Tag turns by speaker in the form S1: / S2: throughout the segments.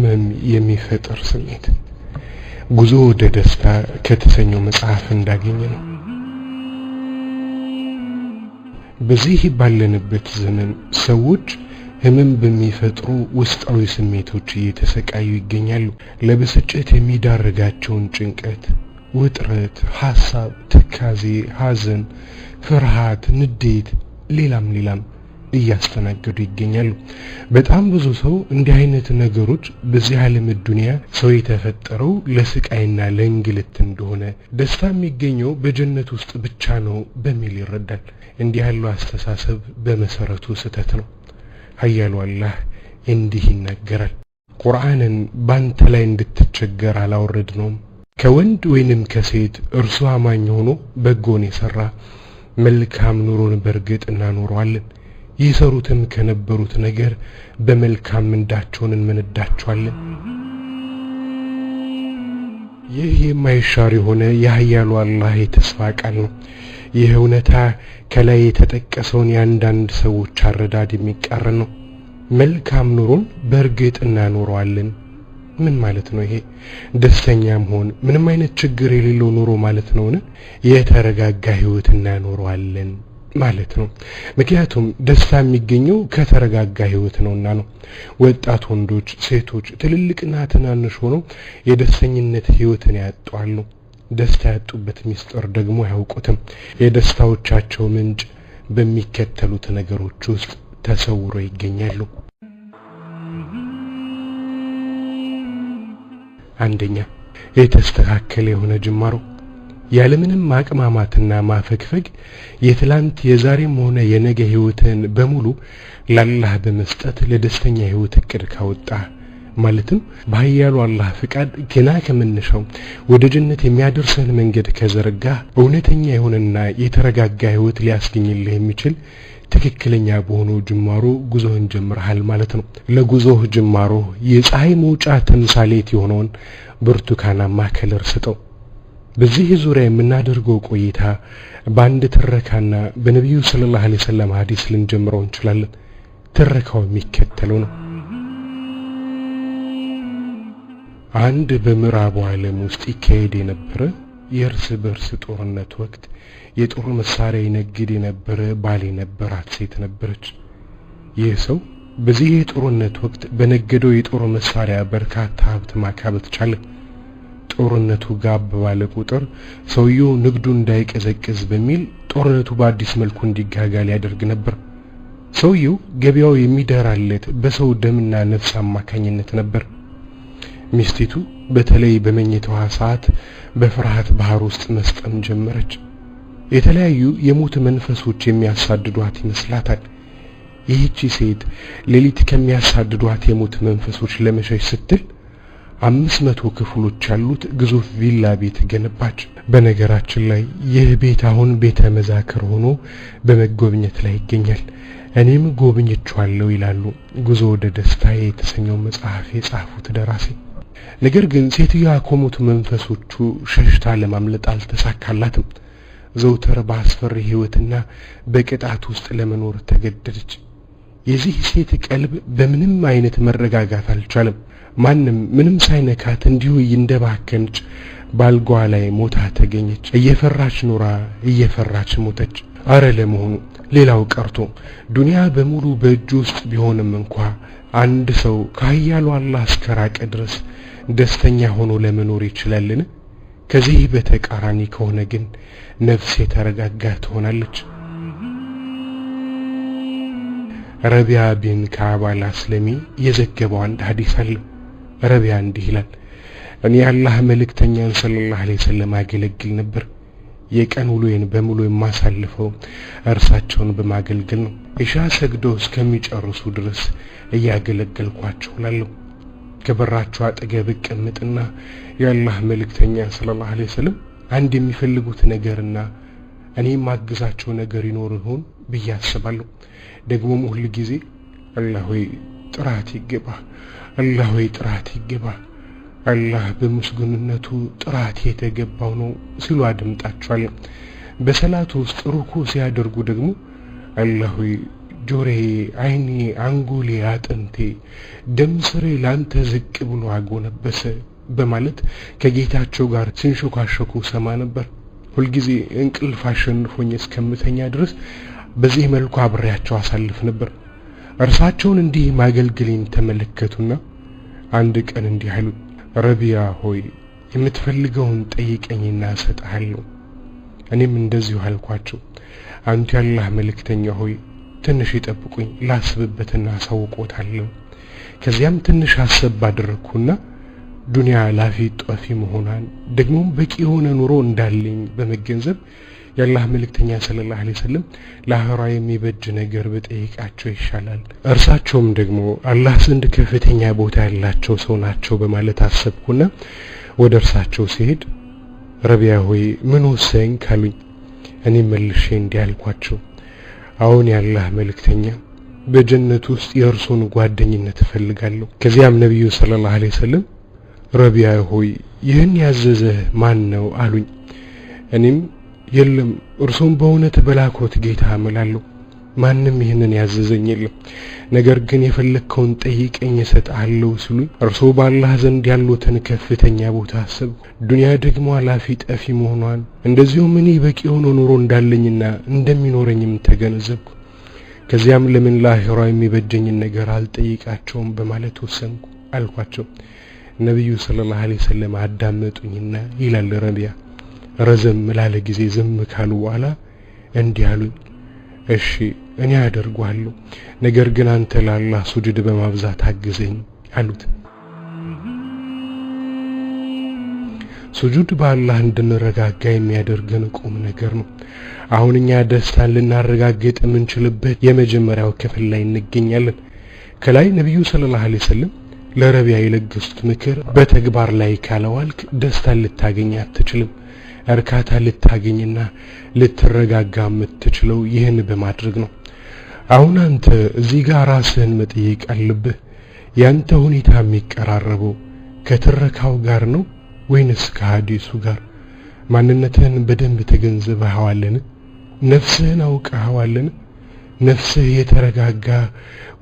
S1: ህመም የሚፈጥር ስሜት ጉዞ ወደ ደስታ ከተሰኘው መጽሐፍ እንዳገኘ ነው። በዚህ ባለንበት ዘመን ሰዎች ህመም በሚፈጥሩ ውስጣዊ ስሜቶች እየተሰቃዩ ይገኛሉ። ለብስጭት የሚዳርጋቸውን ጭንቀት፣ ውጥረት፣ ሐሳብ፣ ትካዜ፣ ሐዘን፣ ፍርሃት፣ ንዴት፣ ሌላም ሌላም እያስተናገዱ ይገኛሉ። በጣም ብዙ ሰው እንዲህ አይነት ነገሮች በዚህ ዓለም ዱንያ ሰው የተፈጠረው ለስቃይና ለእንግልት እንደሆነ፣ ደስታ የሚገኘው በጀነት ውስጥ ብቻ ነው በሚል ይረዳል። እንዲህ ያለው አስተሳሰብ በመሰረቱ ስህተት ነው። ኃያሉ አላህ እንዲህ ይናገራል፣ ቁርአንን ባንተ ላይ እንድትቸገር አላወረድነውም። ከወንድ ወይንም ከሴት እርሱ አማኝ ሆኖ በጎን የሰራ መልካም ኑሮን በእርግጥ እናኖረዋለን፣ ይሰሩትም ከነበሩት ነገር በመልካም ምንዳቸውን እንመነዳቸዋለን። ይህ የማይሻር የሆነ የኃያሉ አላህ የተስፋ ቃል ነው። ይህ እውነታ ከላይ የተጠቀሰውን የአንዳንድ ሰዎች አረዳድ የሚቃረን ነው። መልካም ኑሮን በእርግጥ እናኖረዋለን ምን ማለት ነው? ይሄ ደስተኛ መሆን ምንም አይነት ችግር የሌለው ኑሮ ማለት ነውን? የተረጋጋ ህይወት እናኖረዋለን ማለት ነው። ምክንያቱም ደስታ የሚገኘው ከተረጋጋ ህይወት ነውና ነው። ወጣት ወንዶች፣ ሴቶች፣ ትልልቅና ትናንሽ ሆነው የደስተኝነት ህይወትን ያጧሉ። ደስታ ያጡበት ሚስጥር ደግሞ አያውቁትም። የደስታዎቻቸው ምንጭ በሚከተሉት ነገሮች ውስጥ ተሰውሮ ይገኛሉ። አንደኛ፣ የተስተካከለ የሆነ ጅማሮ። ያለምንም ማቅማማትና ማፈግፈግ የትላንት የዛሬም ሆነ የነገ ህይወትን በሙሉ ለአላህ በመስጠት ለደስተኛ ህይወት እቅድ ካወጣ፣ ማለትም በኃያሉ አላህ ፍቃድ ገና ከመነሻው ወደ ጀነት የሚያደርስህን መንገድ ከዘረጋ፣ እውነተኛ የሆነና የተረጋጋ ህይወት ሊያስገኝልህ የሚችል ትክክለኛ በሆነው ጅማሮ ጉዞህን ጀምረሃል ማለት ነው። ለጉዞህ ጅማሮ የፀሐይ መውጫ ተምሳሌት የሆነውን ብርቱካናማ color ስጠው። በዚህ ዙሪያ የምናደርገው ቆይታ በአንድ ትረካና በነቢዩ صلى الله عليه وسلم ሐዲስ ልንጀምረው እንችላለን። ትረካው የሚከተለው ነው። አንድ በምዕራቡ ዓለም ውስጥ ይካሄድ የነበረ የእርስ በርስ ጦርነት ወቅት የጦር መሳሪያ ይነግድ የነበረ ባል የነበራት ሴት ነበረች። ይህ ሰው በዚህ የጦርነት ወቅት በነገደው የጦር መሳሪያ በርካታ ሀብት ማካበት ቻለ። ጦርነቱ ጋብ ባለ ቁጥር ሰውየው ንግዱ እንዳይቀዘቅዝ በሚል ጦርነቱ በአዲስ መልኩ እንዲጋጋል ያደርግ ነበር። ሰውየው ገበያው የሚደራለት በሰው ደምና ነፍስ አማካኝነት ነበር። ሚስቲቱ በተለይ በመኝታዋ ሰዓት በፍርሃት ባህር ውስጥ መስጠም ጀመረች። የተለያዩ የሞት መንፈሶች የሚያሳድዷት ይመስላታል። ይህቺ ሴት ሌሊት ከሚያሳድዷት የሞት መንፈሶች ለመሸሽ ስትል 500 ክፍሎች ያሉት ግዙፍ ቪላ ቤት ገነባች። በነገራችን ላይ ይህ ቤት አሁን ቤተ መዛክር ሆኖ በመጎብኘት ላይ ይገኛል። እኔም ጎብኝቼዋለሁ ይላሉ ጉዞ ወደ ደስታ የተሰኘው መጽሐፍ የጻፉት ደራሲ። ነገር ግን ሴትዮዋ ከሞት መንፈሶቹ ሸሽታ ለማምለጥ አልተሳካላትም። ዘውትር በአስፈሪ ህይወትና በቅጣት ውስጥ ለመኖር ተገደደች። የዚህ ሴት ቀልብ በምንም አይነት መረጋጋት አልቻለም። ማንም ምንም ሳይነካት እንዲሁ እንደባከነች ባልጓ ላይ ሞታ ተገኘች። እየፈራች ኖራ እየፈራች ሞተች። አረ ለመሆኑ ሌላው ቀርቶ ዱንያ በሙሉ በእጁ ውስጥ ቢሆንም እንኳ አንድ ሰው ከኃያሉ አላህ እስከራቀ ድረስ ደስተኛ ሆኖ ለመኖር ይችላልን? ከዚህ በተቃራኒ ከሆነ ግን ነፍስ የተረጋጋ ትሆናለች። ረቢያ ቢን ከዓብ አልአስለሚ የዘገበው አንድ ሐዲስ አለ። ረቢያ እንዲህ ይላል፣ እኔ የአላህ መልእክተኛን صلى الله عليه وسلم አገለግል ነበር። የቀን ውሎዬን በሙሉ የማሳልፈው እርሳቸውን በማገልገል ነው። ኢሻ ሰግደው እስከሚጨርሱ ድረስ እያገለገልኳቸው እላለሁ። ከበራቸው አጠገብ እቀመጥና የአላህ መልእክተኛ صلى الله عليه وسلم አንድ የሚፈልጉት ነገርና እኔ የማግዛቸው ነገር ይኖር ይሆን ብዬ አስባለሁ። ደግሞም ሁል ጊዜ አላህ ሆይ ጥራት ይገባ፣ አላህ ሆይ ጥራት ይገባ፣ አላህ በምስጉንነቱ ጥራት የተገባው ነው ሲሉ አድምጣቸዋለሁ። በሰላቱ ውስጥ ሩኩ ሲያደርጉ ደግሞ አላህ ሆይ ጆሮዬ፣ ዓይኔ፣ አንጎሌ፣ አጥንቴ፣ ደም ስሬ ላንተ ዝቅ ብሎ አጎነበሰ በማለት ከጌታቸው ጋር ሲንሾካሾኩ ሰማ ነበር። ሁልጊዜ እንቅልፍ አሸንፎኝ እስከምተኛ ድረስ በዚህ መልኩ አብሬያቸው አሳልፍ ነበር። እርሳቸውን እንዲህ ማገልገሌን ተመለከቱና አንድ ቀን እንዲህ አሉኝ፣ ረቢያ ሆይ የምትፈልገውን ጠይቀኝና እሰጥሃለሁ። እኔም እንደዚሁ አልኳቸው፣ አንቱ የአላህ መልእክተኛ ሆይ ትንሽ ይጠብቁኝ ላስብበትና አሳውቆታለሁ። ከዚያም ትንሽ አሰብ አደረግኩና ዱንያ ላፊ ጧፊ መሆኗን ደግሞም በቂ የሆነ ኑሮ እንዳለኝ በመገንዘብ የአላህ መልእክተኛ ሰለላሁ ዐለይሂ ወሰለም ለአኺራ የሚበጅ ነገር በጠይቃቸው ይሻላል፣ እርሳቸውም ደግሞ አላህ ዘንድ ከፍተኛ ቦታ ያላቸው ሰው ናቸው በማለት አሰብኩና ወደ እርሳቸው ሲሄድ ረቢያ ሆይ ምን ወሰንክ አሉኝ። እኔም መልሼ እንዲህ አልኳቸው፣ አሁን የአላህ መልእክተኛ በጀነት ውስጥ የእርሶን ጓደኝነት እፈልጋለሁ። ከዚያም ነብዩ ሰለላሁ ዐለይሂ ወሰለም ረቢያ ሆይ ይህን ያዘዘህ ማን ነው አሉኝ። እኔም የለም እርሶም በእውነት በላኮት ጌታ እምላለሁ፣ ማንም ይህንን ያዘዘኝ የለም፣ ነገር ግን የፈለግከውን ጠይቀኝ እሰጥሃለሁ ሲሉኝ እርሶ በአላህ ዘንድ ያሉትን ከፍተኛ ቦታ አሰብኩ። ዱንያ ደግሞ አላፊ ጠፊ መሆኗን እንደዚሁም እኔ በቂ የሆነ ኑሮ እንዳለኝና እንደሚኖረኝም ተገነዘብኩ። ከዚያም ለምን ለአኺራ የሚበጀኝን ነገር አልጠይቃቸውም በማለት ወሰንኩ አልኳቸው። ነብዩ ሰለላሁ ዐለይሂ ወሰለም አዳመጡኝና ይላል ረቢያ፣ ረዘም ላለ ጊዜ ዝም ካሉ በኋላ እንዲህ አሉኝ፣ እሺ እኔ አደርገዋለሁ፣ ነገር ግን አንተ ለአላህ ሱጁድ በማብዛት አግዘኝ አሉት። ሱጁድ በአላህ እንድንረጋጋ የሚያደርገን ቁም ነገር ነው። አሁን እኛ ደስታን ልናረጋግጥ የምንችልበት የመጀመሪያው ክፍል ላይ እንገኛለን። ከላይ ነብዩ ሰለላሁ ዐለይሂ ወሰለም ለረቢያ የለገሱት ምክር በተግባር ላይ ካለዋልክ ደስታን ልታገኝ አትችልም። እርካታ ልታገኝና ልትረጋጋ የምትችለው ይህን በማድረግ ነው። አሁን አንተ እዚህ ጋር ራስህን መጠየቅ አለብህ። ያንተ ሁኔታ የሚቀራረበው ከትረካው ጋር ነው ወይንስ ከሐዲሱ ጋር? ማንነትህን በደንብ ተገንዝበኸዋልን? ነፍስህን አውቀኸዋልን? ነፍስህ የተረጋጋ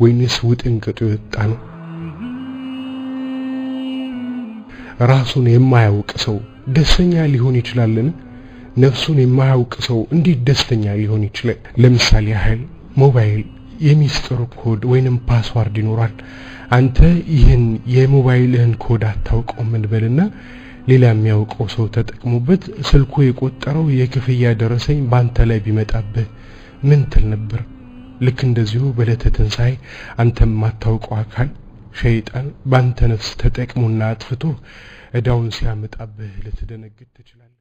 S1: ወይንስ ውጥንቅጡ የወጣ ነው? ራሱን የማያውቅ ሰው ደስተኛ ሊሆን ይችላልን? ነፍሱን የማያውቅ ሰው እንዴት ደስተኛ ሊሆን ይችላል? ለምሳሌ ያህል ሞባይል የሚስጥር ኮድ ወይንም password ይኖራል። አንተ ይህን የሞባይልህን ኮድ አታውቀውም እንበልና ሌላ የሚያውቀው ሰው ተጠቅሞበት ስልኩ የቆጠረው የክፍያ ደረሰኝ ባንተ ላይ ቢመጣብህ ምን ትል ነበር? ልክ እንደዚሁ በዕለተ ትንሣኤ አንተ የማታውቀው አካል ሸይጣን ባንተ ነፍስ ተጠቅሞና አጥፍቶ እዳውን ሲያመጣብህ ልትደነግጥ ትችላለህ።